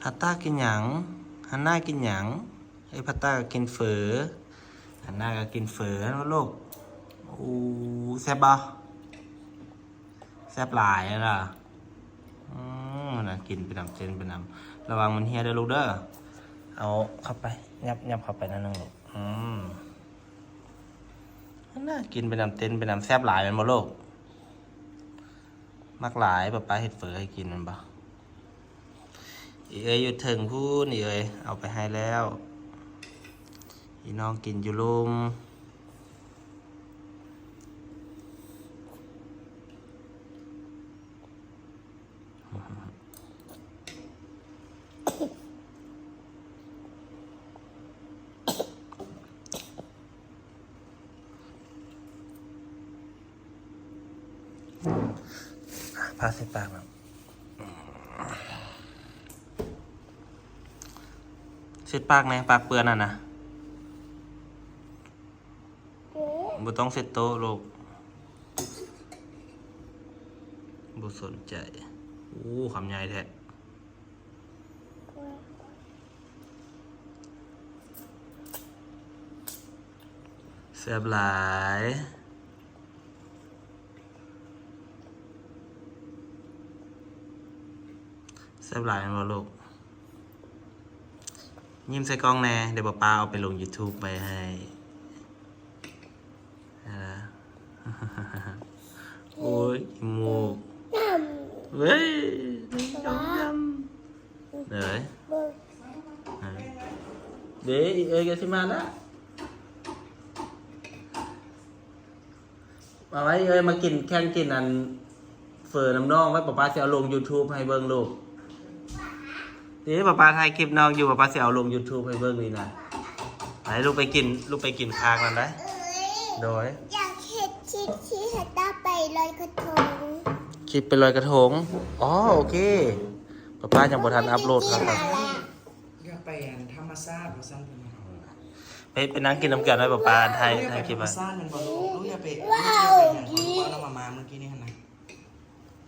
ພັດຕາກິນຫຍັງ? ຮັນນາກິນຫຍັງ? ເອີຍ ພັດຕາກໍກິນເຝີ ຮັນນາກໍກິນເຝີ ແມ່ນບໍ່ລູກ? ໂອ້ ແຊບບໍ່? ແຊບຫຼາຍລະ. ອືມ ຫັ້ນນະ ກິນໄປນຳ ເຕັ້ນໄປນຳ. ລະວັງມັນເຮຍເດີລູກເດີ. ເອົາເຂົ້າໄປ ຫຍັບ ຫຍັບເຂົ້າໄປໜ້ອຍໜຶ່ງລູກ. ອືມ ຫັ້ນນະ ກິນໄປນຳ ເຕັ້ນໄປນຳ. ແຊບຫຼາຍແມ່ນບໍ່ລູກ? ມັກຫຼາຍ ປ້າປ້າເຮັດເຝີໃຫ້ກິນແມ່ນບໍ່? ອີເອີຍຢູ່ເທິງພຸ້ນ ອີເອີຍເອົາໄປໃຫ້ແລ້ວ. ອີນ້ອງກິນຢູ່ລຸ່ມ. ຜ້າເຊັດປາກນະ ເຊັດປາກແດ່ ປາກເປື້ອນຫັ້ນນະ. ບໍ່ຕ້ອງເຊັດໂຕະລູກ ບໍ່ສົນໃຈ. ໂອ້ ຄຳໃຫຍ່ແທ້. ແຊບຫຼາຍ ແຊບຫຼາຍແມ່ນບໍ່ລູກ? ຍິ້ມໃສ່ກ້ອງແດ່ ດຽວປ້າປ້າເອົາໄປລົງຢູທູບໄວ້ໃຫ້. ໂອ້ຍ ຂີ້ມູກ ເວີ້ຍ ເດີ ເດ້ ເອີຍ ກະຊິມາລະ. ເອົາໄວ້ເອີຍ ມາກິນ ແຂ່ງກິນອັນເຝີນຳນ້ອງໄວ້ ປ້າປ້າຊິເອົາລົງຢູທູບໃຫ້ເບິ່ງລູກ. ເດ້ ປ້າປ້າຖ່າຍຄລິບນ້ອງຢູ່ ປ້າປ້າຊິເອົາລົງຢູທູບໃຫ້ເບິ່ງນີ້ນະ. ໄປລູກໄປກິນ ລູກໄປກິນຄາກນັ້ນໄດ້. ໂດຍ ຢາກເຮັດຄລິບທີ່ເຮັດໄດ້ໄປລອຍກະທົງ ຄລິບໄປລອຍກະທົງ. ອໍ ໂອເຄ ປ້າປ້າຍັງບໍ່ທັນອັບໂຫຼດເນາະ. ຢາກໄປອັນທຳມະຊາດວ່າຊັ້ນເພິ່ນວ່າ. ໄປ ໄປນັ່ງກິນນຳກັນໄວ້ ປ້າປ້າຖ່າຍ ຖ່າຍຄລິບໄວ້. ທຳມະຊາດແມ່ນບໍ່ລູກ? ລູກຢາກໄປ ລູກຢາກໄປຫຍັງ ເພິ່ນເວົ້ານຳມາມ່າມື້ກີ້ນີ້ຫັ້ນນະ.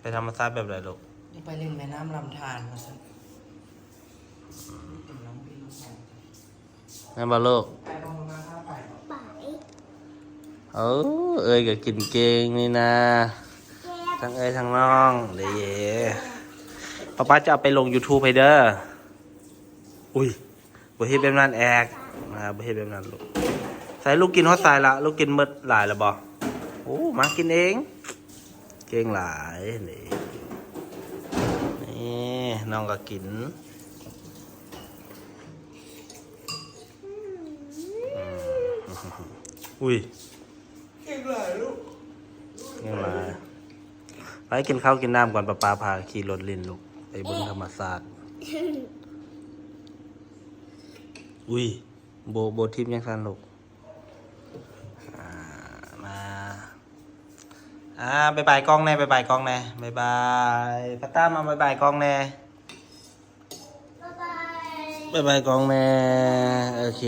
ໄປທຳມະຊາດແບບໃດລູກ? ຢາກໄປຫຼິ້ນແມ່ນ້ຳລຳທານວ່າຊັ້ນ. ແມ່ນບໍ່ລູກ? ໄປບໍ່ ມາມ່າພາໄປ. ເອີ ເອີຍກໍກິນເກັ່ງນີ້ນາ ທັງເອີຍທັງນ້ອງເດ້. ປ້າປ້າຈະເອົາໄປລົງຢູທູບໃຫ້ເດີ. ອຸ້ຍ ບໍ່ເຮັດແບບນັ້ນແອກ ອ່າ ບໍ່ເຮັດແບບນັ້ນລູກ. ໃສ່ລູກກິນຮອດໃສລະ? ລູກກິນໝົດຫຼາຍລະບໍ່? ໂອ້ ມາກິນເອງ ເກັ່ງຫຼາຍເດ້. ນີ້ນ້ອງກໍກິນ. ອືມ ອຸ້ຍ ເກັ່ງຫຼາຍລູກ ເກັ່ງຫຼາຍ. ໄປກິນເຂົ້າກິນນ້ຳກ່ອນ ປ້າປ້າພາຂີ່ລົດຫຼິ້ນລູກ ໄປເບິ່ງທຳມະຊາດ. ອຸ້ຍ ໂບ ໂບທິບຈັ່ງຊັ້ນລູກ. ອ່າ ມາ ອ່າ ບາຍບາຍກ້ອງແດ່ ບາຍບາຍກ້ອງແດ່ ບາຍບາຍ. ພັດຕາມາບາຍບາຍກ້ອງແດ່. ບາຍບາຍ ບາຍບາຍກ້ອງແດ່. ໂອເຄ